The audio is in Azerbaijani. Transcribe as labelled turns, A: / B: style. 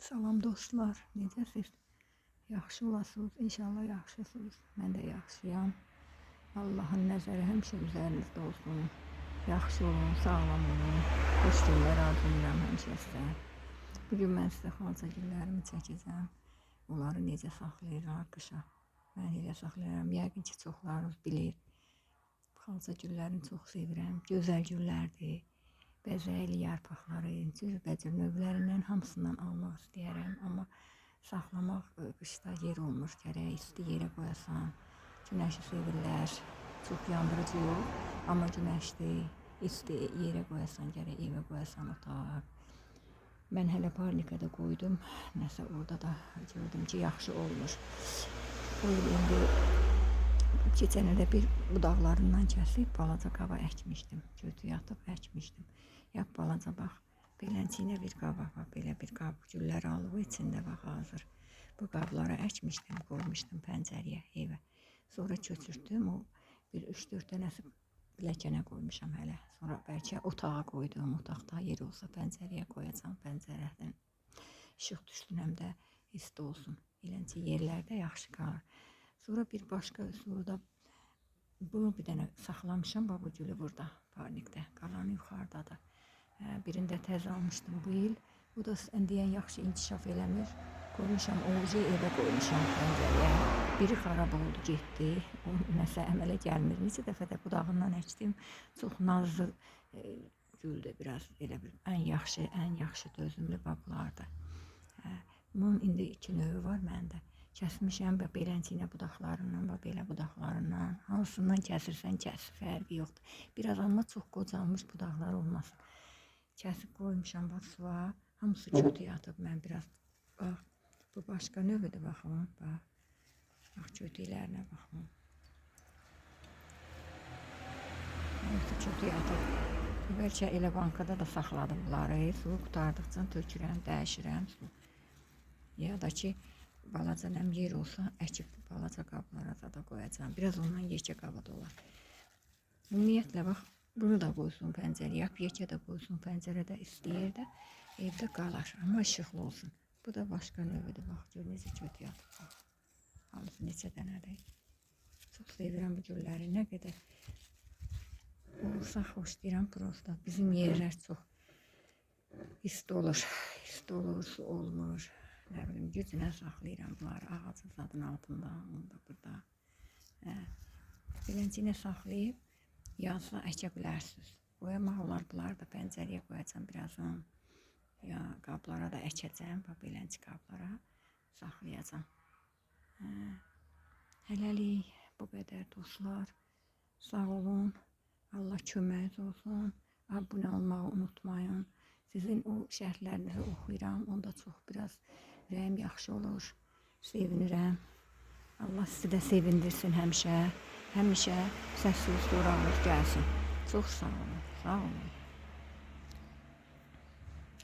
A: Salam dostlar, necəsiz? Yaxşı olasınız, inşallah yaxşısınız. Mən də yaxşıyam. Allahın nəzəri həmişə üzərinizdə olsun. Yaxşı olun, sağlam olun. Xoş günlər arzulayıram həmişə sizə. Bugün mən sizə xalça güllərimi çəkəcəm. Onları necə saxlayırlar qışa. Mən elə saxlayıram. Yəqin ki, çoxlarınız bilir. Xalça güllərini çox sevirəm. Gözəl güllərdir. Bəzəkli yarpaqları, cürbəcür növlərindən hamısından almaq istəyərəm. Amma saxlamaq qışda yer olmur. Gərək isti yerə qoyasan. Günəşi sevirlər. Çox yandırıcı yox, amma günəşli, isti yerə qoyasan, gərək evə qoyasan otaq. Mən hələ parnikada qoydum. Nəsə orada da gördüm ki, yaxşı olmur. Bu il indi keçən il də bir budaqlarından kəsib balaca qaba əkmişdim. Kötü yatıb əkmişdim. Yap balaca bax. Beləncə bir qaba, bax, belə bir qab güllər alıb içində bax hazır. Bu qablara əkmişdim, qoymuşdum pəncərəyə, evə. Sonra köçürtdüm. O bir 3-4 dənəsi pilləkənə qoymuşam hələ. Sonra bəlkə otağa qoydum. Otaqda yer olsa pəncərəyə qoyacağam, pəncərədən işıq düşsün, həm də isti olsun. Eləncə yerlərdə yaxşı qalır. Sonra bir başqa üsulu da bunu bir dənə saxlamışam, bax bu gülü burada, parnikdə. Qalanı yuxarıdadır. Birində təzə almışdım bu il. Bu da sən deyən yaxşı inkişaf eləmir. Qoymuşam, ovucu evə qoymuşam pəncərəyə. Biri xarab oldu, getdi. O nəsə əmələ gəlmir. Neçə dəfə də budağından əkdim. Çox nazlı güldür biraz, elə bir ən yaxşı, ən yaxşı dözümlü bablardır. Bunun indi iki növü var məndə. Kəsmişəm və beləncə budaqlarından və belə budaqlarından. Hansından kəsirsən kəs, fərqi yoxdur. Biraz amma çox qocalmış budaqlar olmasın. Kəsib qoymuşam bax suya. Hamısı kötü yatıb. Mən biraz bax, bu başqa növüdür baxın. Bax. Bax kötüklərinə baxın. Hamısı kötü yatıb. Bəlkə elə bankada da saxladım bunları. Su qurtardıqca tökürəm, dəyişirəm su. Ya da ki balaca nəm yer olsa əkib balaca qablara da qoyacağam. Biraz ondan yekə qaba da olar. Ümumiyyətlə bax bunu da qoysun pəncərəyə, yap yekə də qoysun pəncərədə, isti yerdə, evdə qalar. Amma işıqlı olsun. Bu da başqa növüdür. Bax gör necə kötü yatıb bax. Hamısı neçə dənədir. Çox sevirəm bu gülləri. Nə qədər olsa xoşlayıram prosta. Bizim yerlər çox isti olur. İsti olur, su olmur. Nə bilim, gücünə saxlayıram bunları ağacın zadın altında, onda burada. Hə. Beləncə saxlayıb yazda əkə bilərsiniz. Qoyamaq olar bunları da pəncərəyə qoyacağam birazdan. Ya qablara da əkəcəm, bax beləncə qablara saxlayacağam. Hə. Hələlik bu qədər dostlar. Sağ olun. Allah köməyiniz olsun. Abunə olmağı unutmayın. Sizin o şərhlərinizi oxuyuram. Onda çox biraz ürəyim yaxşı olur. Sevinirəm. Allah sizi də sevindirsin həmişə. Həmişə səssiz sorağınız gəlsin. Çox sağ olun. Sağ olun.